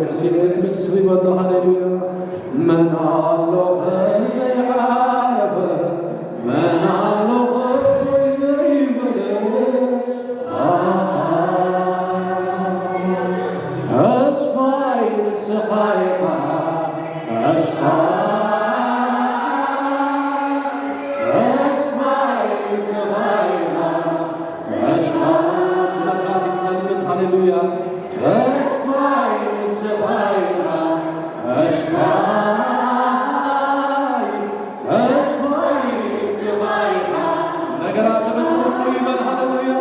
ቀሲነ ዝብል ስም ይበሎ። ሃሌሉያ። መን ኣሎ ዘይዓረፈ፣ መን ኣሎ ዘይበለ፣ ኣሃ፣ ተስፋይ ንስኻ ኢኻ፣ ተስፋይ፣ ተስፋይ ንስኻ ኢኻ። ተስፋ፣ ኩነታት ይጸልምት፣ ሃሌሉያ። ተስፋይ ንስኻ ኢኻ፣ ተስፋይ፣ ተስፋይ ንስኻ ኢኻ። ነገራት ተመጽውጽው ይበል፣ ሃሌሉያ።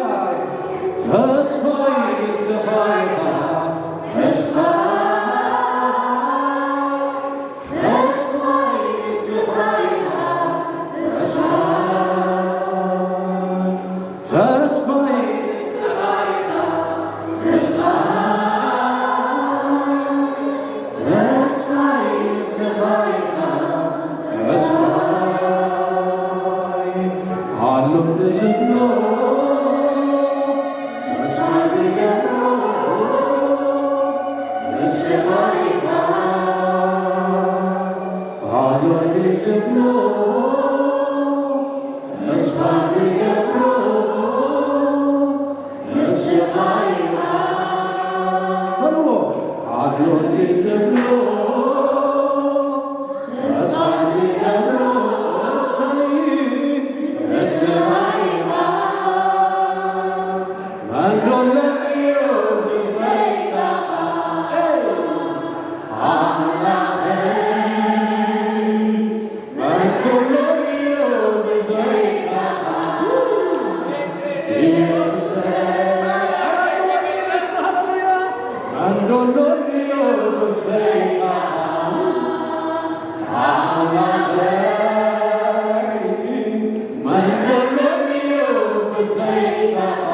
ተስፋይ ንስኻ ኢኻ፣ ተስፋይ፣ ተስፋይ ንስኻ ኢኻ፣ ተስፋይ፣ ተስፋይ ንስኻ ኢኻ፣ ተስፋይ፣ ተስፋይ ንስኻ ኢኻ፣ ተስፋይ። ኣሎ ንዝብሎ ተስፋ ዝገብሮ ንስኻ ኢኻ። ኣሎ ንዝብሎ ተስፋ ዝገብሮ ንስኻ ኢኻ። በልዎ። ኣሎ ንዝብሎ ተስፋ ዝገብሮ ንስኻ ኢኻ። መን ዶ ኣሎ ብዘይካኻ? ኣምላኸይ፣ መን ዶ ኣሎ ብዘይካኻ? ኢየሱሰይ፣ ሃሌሉያ። መን ዶ ኣሎ ብዘይካኻ? ኣምላኸይ፣ መን ዶ ኣሎ ብዘይካኻ?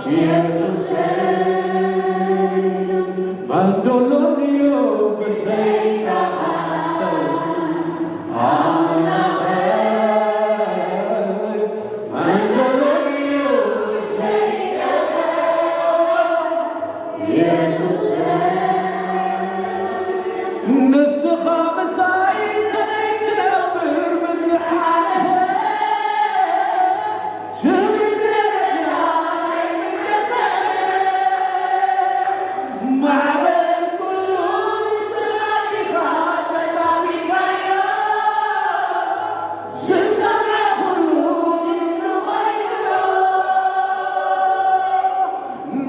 ኢየሱሰይ፣ መን ዶ ኣሎ ብዘይካኻ? ኣምላኸይ፣ መን ዶ ኣሎ ብዘይካኻ? ኢየሱሰይ፣ ንስኻ ምሳይ ተዘይትነብር ብዝሓለፈ ትብል ደረጃ ኣይምገሰለ። ማዕበል ኩሉ ንስኻ ዲኻ ተጣቢካዮ፣ ዝሰምዖ ኩሉ ድንቂ ኮይንዎ።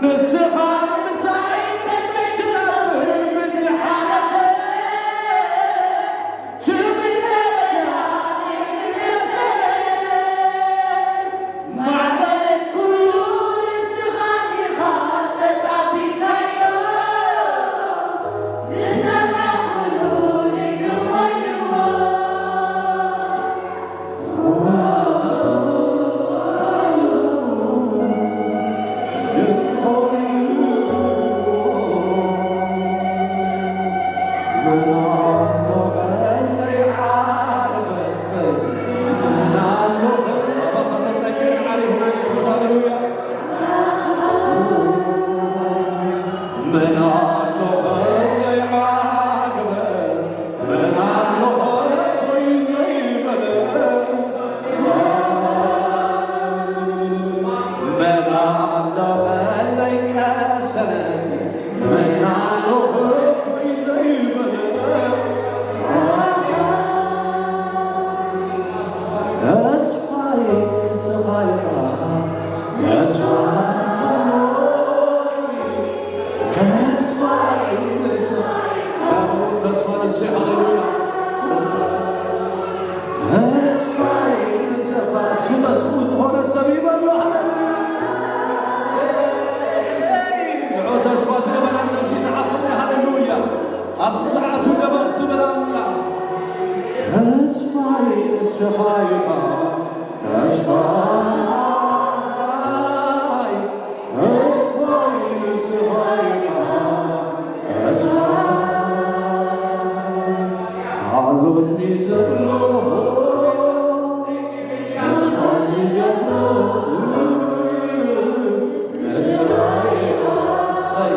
ንስኻ ምሳይ ተዘይትነብር ብዝሓለፈ ትብል ደረጃ ኣይምገሰለ። ማዕበል ኩሉ ንስኻ ዲኻ ተጣቢካዮ፣ ዝሰምዖ ኩሉ ድንቂ ኮይንዎ። መን ኣሎ ዘይዓገበ? መን ኣሎ ዘይበለ? መን ኣሎ ዘይቀሰነ? መን ኣሎ ዘይበለ? ተስፋይ ንስኻ ኢኻ፣ ተስፋይ፣ ተስፋይ ንስኻ ኢኻ። ተስፋ ንስኻ፣ ሃሌሉያ። ተስፋይ ንስኻ፣ እሱ ተስፉ ዝኾነ ሰብ ይበሉ፣ ሃሌሉያ። ንዑ ተስፋ ዝገበረና ነብሲ ንዓኹም፣ ሃሌሉያ። ኣብ ሰዓቱ ገበር ዝብል ኣምላኽ። ተስፋይ ንስኻ ኢኻ፣ ተስፋይ፣ ተስፋይ ንስኻ ኢኻ፣ ተስፋይ። ኣሎኒ ዘብሎ ተስፋ ዝገብሮ ንስኻ ኢኻ፣ ተስፋይ።